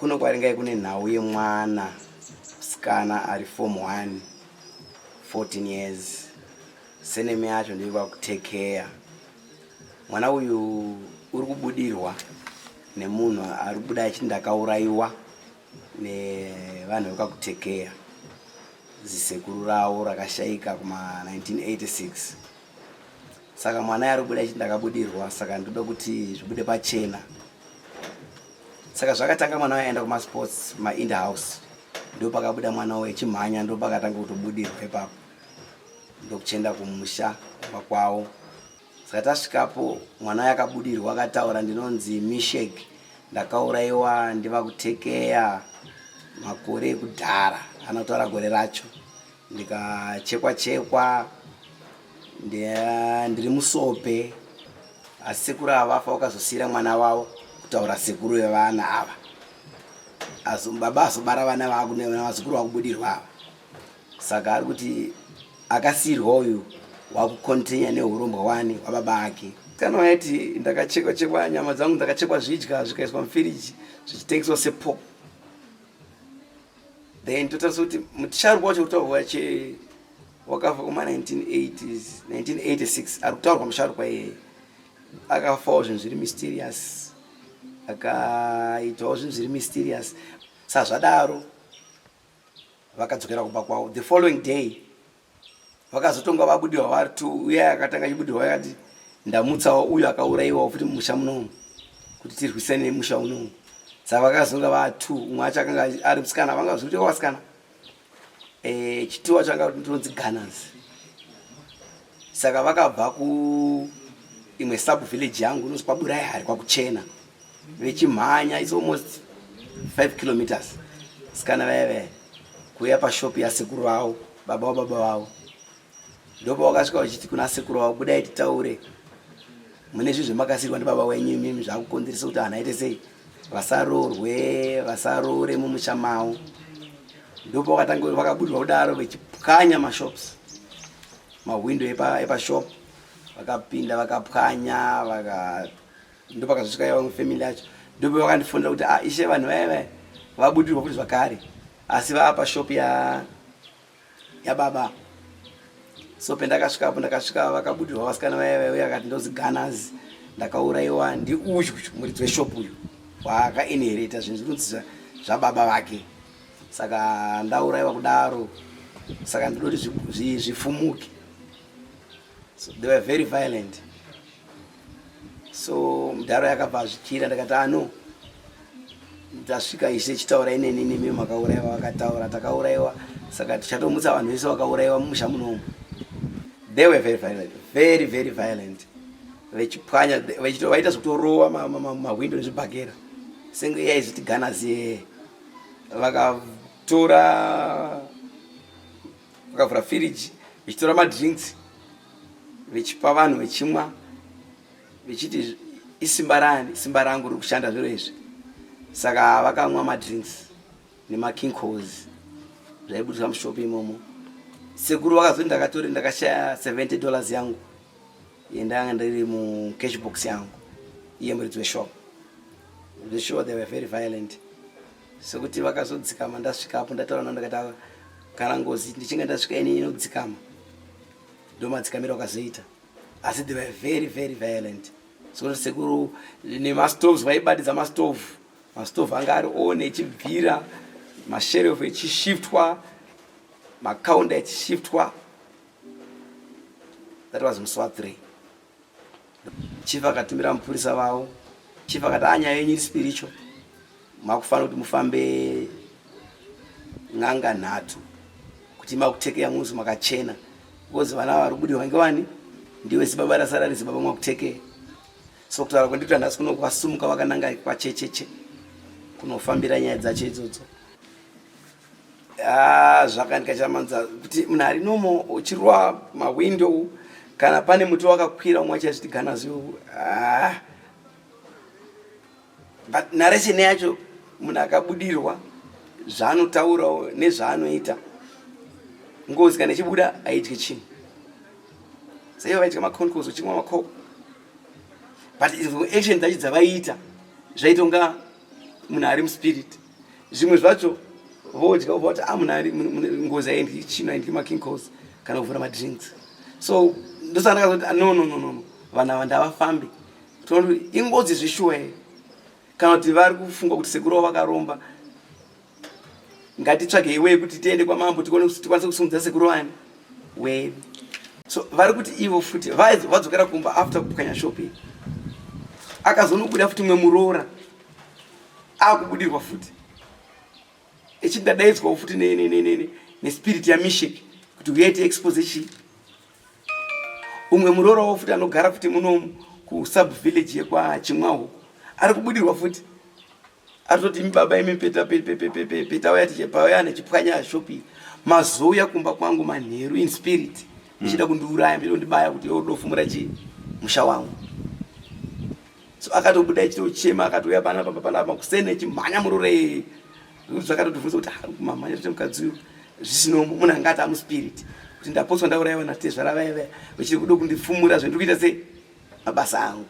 Kuno kwaRingai kune nhau yemwana musikana ari form 1, 14 years. Surname yacho ndeyekwaKutekeya. Mwana uyu uri kubudirwa nemunhu ari kubuda achiti ndakauraiwa nevanhu vekwaKutekeya, zisekuru ravo rakashaika kuma 1986. Saka mwana ari kubuda achiti ndakabudirwa, saka ndoda kuti zvibude pachena. Saka zvakatanga mwana waenda kumasports, mainda house, ndo pakabuda mwana uyu echimhanya, ndo pakatanga kutobudirwa ipapo, ndokuchienda kumusha kumba kwavo. Saka tasvikapo, mwana uyu akabudirwa akataura, ndinonzi Mishek, ndakauraiwa ndivaKutekeya makore ekudhara, anotaura gore racho, ndikachekwa chekwa ndiri musope, asi sekuru ava vafa vakazosiyira mwana wavo, kutaura sekuru vevana ava, baba azobara vana vazukuru vakubudirwa ava. Saka ari kuti akasiyirwa uyu wakukontinya nehurombwa wani hwababa ake. Kana waiti ndakachekwa chekwa nyama dzangu, ndakachekwa zvidya zvikaiswa mufiriji zvichitengeswa sepop, then totarisa kuti mutisharukwa wacho kutaurwa che wakafa kuma 1980s, 1986 ari kutaurwa musharukwa iyeye akafawo zvinhu zviri mysterious, akaitawo zvinhu zviri mysterious. Saka zvadaro vakadzokera kumba kwavo. The following day vakazotonga vabudirwa vari two. Uye akatanga achibudirwa akati ndamutsawo uyo akaurayiwawo futi mumusha munomu kuti tirwisane nemusha unomu. Saka vakazonga va two, umwe acho akanga ari musikana, vanga zvikuti vasikana, chitiwa changa ndinonzi Gunners. Saka vakabva ku imwe sub village yangu inonzi kwaBurai Hari, kwaKuchena, vechimhanya, it's almost 5 kilometers, sikana vaya vaya kuuya pashopu yasekuru vavo, baba wababa vavo. Ndopa vakasvika vachiti kuna sekuru vavo, budai titaure, mune zvinhu zvemakasirwa ndibaba wenyu imimi zvakukonzeresa kuti vanhu aite sei, vasaroorwe, vasaroore mumusha mavo. Ndopa vakatanga vakabudirwa kudaro vechipwanya mashops, mahwindo epashop vakapinda vakapwanya vaka. Ndopakazosvika yavamwe family yacho, ndopa vakandifonera kuti, ah, ishe, vanhu vaya vaya vabudirwa futi zvakare, asi vaapa shop ya yababa. So pendakasvikapo, ndakasvika vakabudirwa vasikana vaya vaya, uye akati ndozi Gunners, ndakaurayiwa ndiuyu muridzi weshop uyu waakainherita zvinhu zvinonzi zvababa vake, saka ndaurayiwa kudaro, saka ndinoti zvifumuke. So they were very violent. So mudharo yakabva azvityira. Ndakati, ano ndasvika ishe, chitaurai neni, nemi makaurayiwa. Vakataura, takaurayiwa, saka tichatomutsa vanhu vese vakaurayiwa mumusha munomu. They were very violent, very very violent, vechipwanya, vaita zvekutorova mahwindo nezvibhakera senge yaizviti Gunners yeye. Vakatora, vakavhura firiji vechitora madrinks vechipa vanhu vechimwa, vechiti isimba rani, simba rangu riri kushanda zviro izvi. Saka vakamwa madrinks nemakinkos zvaibudiswa mushopu imomo. Sekuru vakazoti ndakatori ndakashaya $70 yangu yendanga ndiri mucash box yangu, iye muridzi weshop. The sure they were very violent, sekuti vakazodzikama ndasvikapo ndataura navo. Ndakati kana ngozi ndichinge ndasvika ini inodzikama, ndomadzikamiro akazoita, asi they were very very violent. So sekuru nemastoves, vaibatidza mastove, mastove anga ari on echibvira, masherefu echishiftwa, makaunda echishiftwa. That was musi wa3. Chief akatumira mupurisa vavo. Chief akati, a nyaya yenyu iri spiritual, makufanira kuti mufambe n'anga nhatu kuti makutekeya muzi makachena, because vana vari kubudirwa ngewani ndiwe zibaba rasara rizibaba mwakutekeya. So kutaura kwandikuita nhasi kuno, kwasumuka vakananga kwachecheche kunofambira nyaya dzacho idzodzo. Ah, zvakandikachamanza kuti munhu ari nomo uchirwa mawindow, kana pane muti wakakwira umwe achazviti Gunners. Ah. But narration yacho, munhu akabudirwa zvaanotaurawo nezvaanoita, ngozi kana ichibuda haidyi chinhu. Saivo vaidya maconcos, uchimwa makoko, but action dzacho dzavaiita zvaitonga munhu ari muspirit. Zvimwe zvacho vodya vobva vati ah, munhu ngozi haindyi chino, haindyi makinkos kana kuvhura madrinks. So ndosaka ndakazoti ah, no, no, no, no, vanhu ava ndavafambe, toona kuti ingozi zveshuwa here kana kuti vari kufunga kuti sekuru vavo vakaromba. Ngatitsvagei way kuti tiende kwamambo tikwanise kusimudza sekuru vani wedu. So vari kuti ivo futi vadzokera kumba after kupwanya shop iyi, akazonobuda futi mumwe muroora akubudirwa futi echiti ndadaidzwawo futi nespirit yaMishek kuti uyai tiexpose chii. Umwe muroora futi anogara futi munomu kusub village yekwaChimwahuku ari kubudirwa futi, atoti imi baba imi peta petauya tichipauya nechipwanya shop iyi, mazouya kumba kwangu manheru in spirit ndichida kundiuraya, ndichida kundibaya kuti odofumura chii musha wangu. So akatobuda echitochema, akatouya panapa panapa kuseni echimhanya muroora iyeye. Zvakatotibvunza kuti ah, mamhanya tote mukadzi uyu zvisino munhu anga ati amuspirit kuti ndapotswa, ndaurayiwa natezvara vaya vaya vachiri kuda kundifumura zvendiri kuita sei mabasa angu.